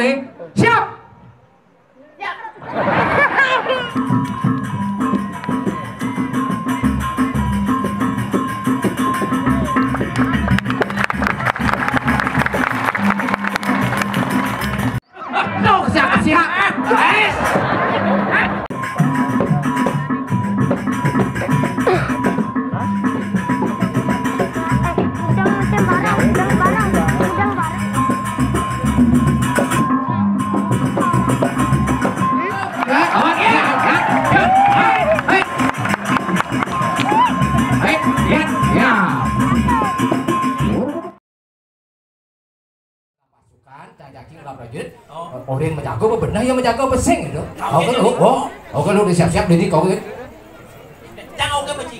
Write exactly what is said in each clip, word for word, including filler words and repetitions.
Siap. Tuh, siap, siap. Eh. Pasukan, cacing lah prajurit. Oh. Urin menjaga apa benar ya menjaga pesing gitu. Kau kan lu, oh, kau kan lu udah siap-siap diri kau gitu. Jangan oke beci.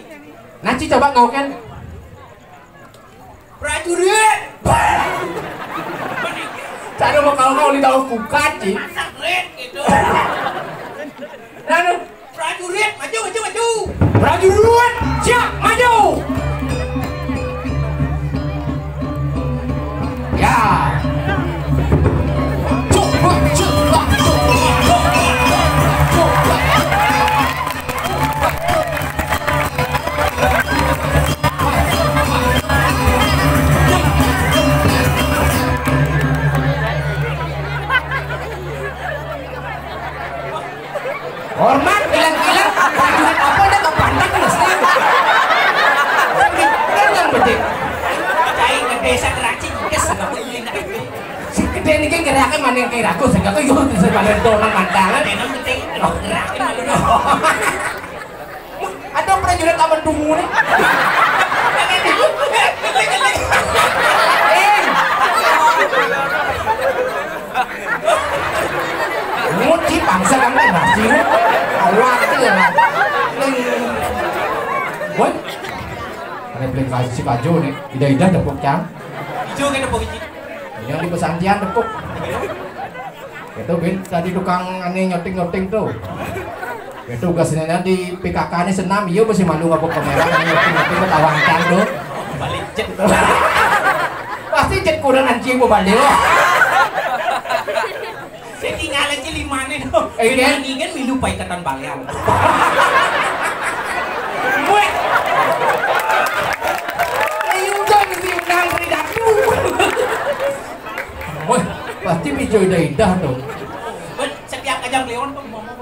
Nanti coba kau kan. Prajurit. Cara mau kau kau di tahu kukat sih. Masak rit gitu. Lalu prajurit, maju, maju, maju. Prajurit, siap, maju. Ya. Coba, coba, coba, coba, coba, coba. Hormat, bilang-bilang, prajurit apa dah ke pantat lu, Stan? Kan betul. Cai gede, saya keraci, kes, nggak boleh, nggak boleh. Si gede ini kan gerakan mana yang kayak rakus, nggak tahu, yuk, bisa balik doang, mantangan. Memang penting, gerakan mana. Ada prajurit aman dungu nih. Eh. Muci bangsa kan nasi. Awak tu ya. Woi. Ada beli kasih si Kajo nih. Ida-ida tepuk cang. Hijau kan tepuk hijau. Yang di pesantren tepuk. Itu bin tadi tukang ane nyoting-nyoting tuh. Itu tugasnya di P K K ini senam, iya masih malu ngapa kamera, nyoting-nyoting ketawa angkang tuh. Balik jet. Pasti jet kurang anjing mau balik. Saya tinggal aja lima nih tuh. Eh, iya. Lima nih kan milu paikatan balian. Weh. Ayo udah mesti menang beri datu. Wah, pasti pijo indah-indah dong. Setiap kajang Leon tuh ngomong.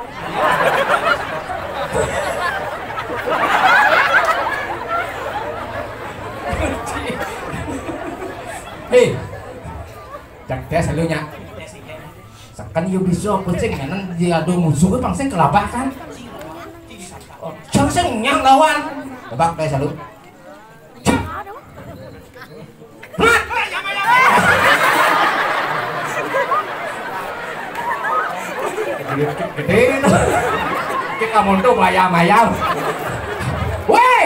Hei, cek tes lu nya. Seken yo bisa kucing nang dia ada musuh pang sing kelabah kan. Oh, jangan sing nyang lawan. Tebak tes lu. Gede, gede. Kita montok ayam-ayam. Weh,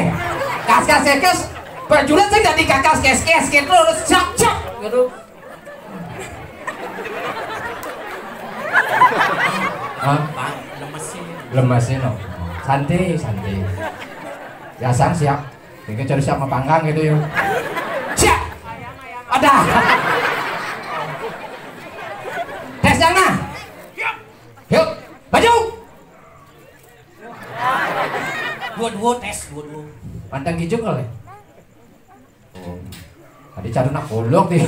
kas-kas kes. Prajurit sing dadi kakas kes-kes gitu, terus cak-cak gitu. Hah? Lemesin. Lemesin, no. Santai, santai. Ya, sang siap. Ini cari siapa panggang gitu ya. Siap. Ada. Tes yang nah. Yuk, maju. Dua-dua tes, dua-dua. Pantang gijuk kali. Oh. Tadi cari nak golok nih.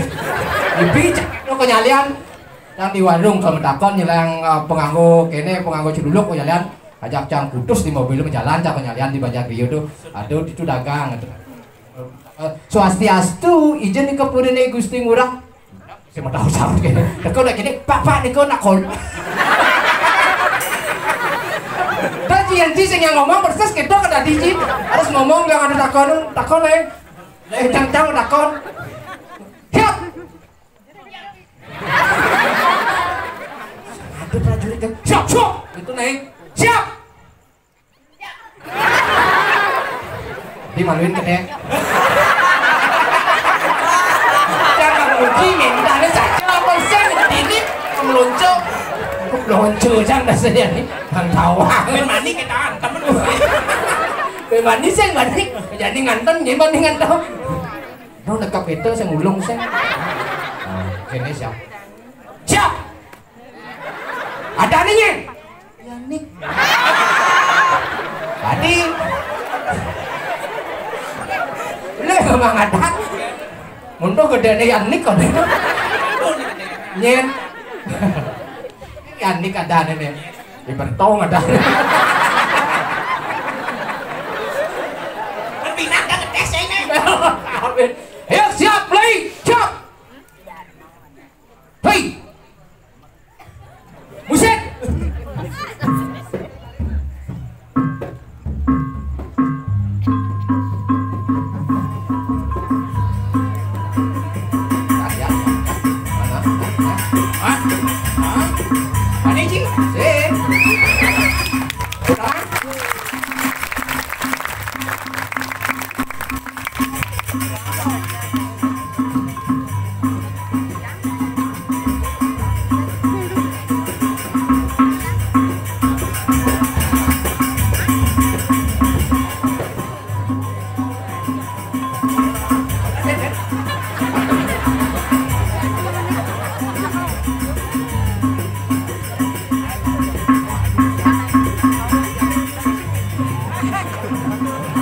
Ibi cek lo kenyalian. Yang di warung kalau mentakon nyelang eh, penganggo kene penganggo celuluk kenyalian. Ajak cang putus di mobil menjalan cak kenyalian di Banjar Rio tuh. Aduh itu dagang gitu. Eh, swastiastu, izin di kepurine Gusti Ngurah. Saya mau tahu sahut kene. Teko nak kene, "Pak, Pak, niku nak kon." Tadi yang sing yang ngomong persis kita ke tadi Ji. Harus ngomong yang ada takon, takon eh. Eh, cang-cang takon. Siap. Ada prajurit kan. Siap, siap. Itu naik. Siap. Dimaluin gede. Jangan uji minta ada saja apa sih ini meluncur. Meluncur jangan dasarnya nih. Bang tawa. Main mani kita temen. Main mani sih mani. Jadi nganten gimana nganten. Lo nekap itu saya ngulung saya. Nah, ini siap. Siap. Adané, Nyén? Yanik. Tadi. Lho, Mang Adat. Untung gedéné Yanik kok. Nyén. Yanik adané, Nyén. Di Bertong ada. Berpindah ke ngetes ini. Ayo, siap, play, siap. Hei. Musik. Hah? Hah? Mana, Ji? Sip. Pulang.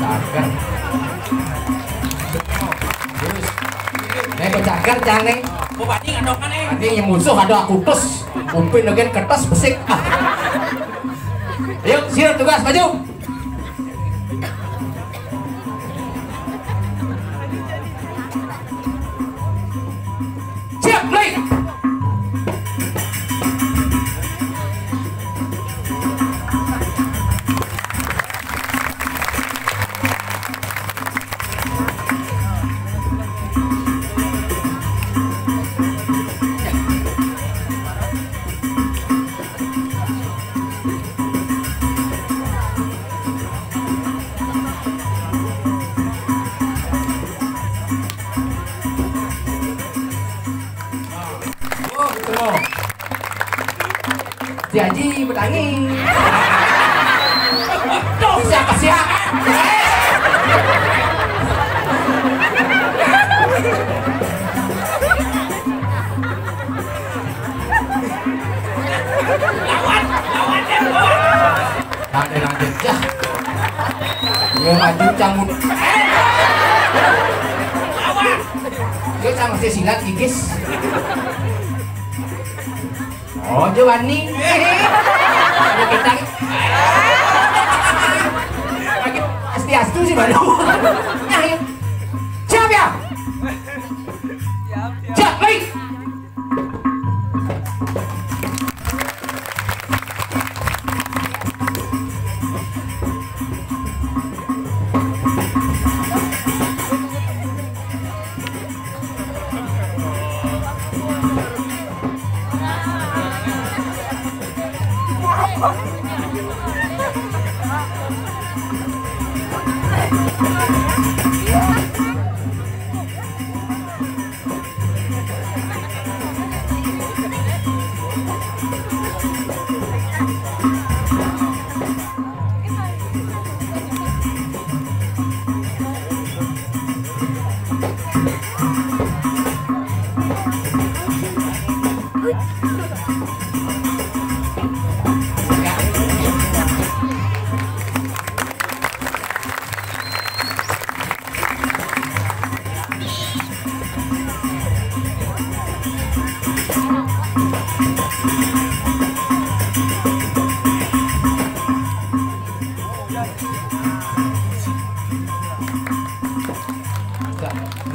Cager. Terus. Nih, gue cager, Cang, nih. Gue banding, ada kan, eh? Nanti yang musuh ada aku tus. Upin lagi kertas besik. Ah. Ayo, siap tugas, maju. Siap, mulai. Oh, gitu. Si Haji bertangis. Tuh, siapa, siapa? Lawan, lawan, lawan. Ada yang jejak. Dia maju, Cang, mundur. Dia, Cang, mesti silat, gigis. Oh, Jawani. Ada kita. Astiastu sih baru. Nah, ya. Siap, ya? Siap, baik.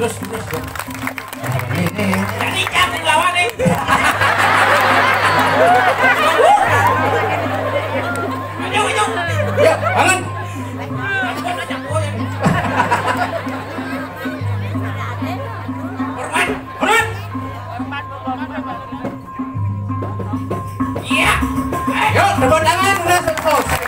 Terus, terus, terus. Nah, ini, ini. Jadi, jangan lawan, eh. Maju, maju. Ya, bangun. Hormat, hormat. Iya. Yuk, tepuk tangan, udah selesai.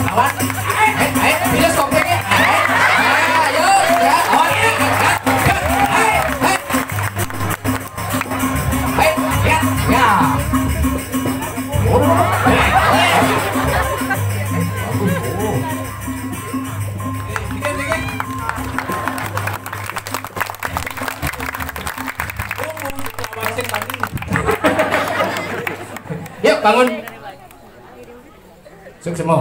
Awas. Ayo, ayo, bilas kopeknya. Ayo, ayo, ya, awas. Ayo, ayo, ayo. Ayo, ya, ya. Oh, bagus. Oh. Dikit, dikit. Yuk, bangun. Suksma.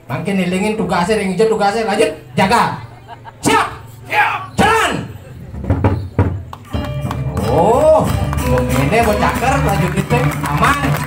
Mangkin nilingin tugasnya, ring ijo tugasnya, lanjut, jaga. Siap. Siap. Jalan. Oh, ini mau cakar, lanjut itu, aman.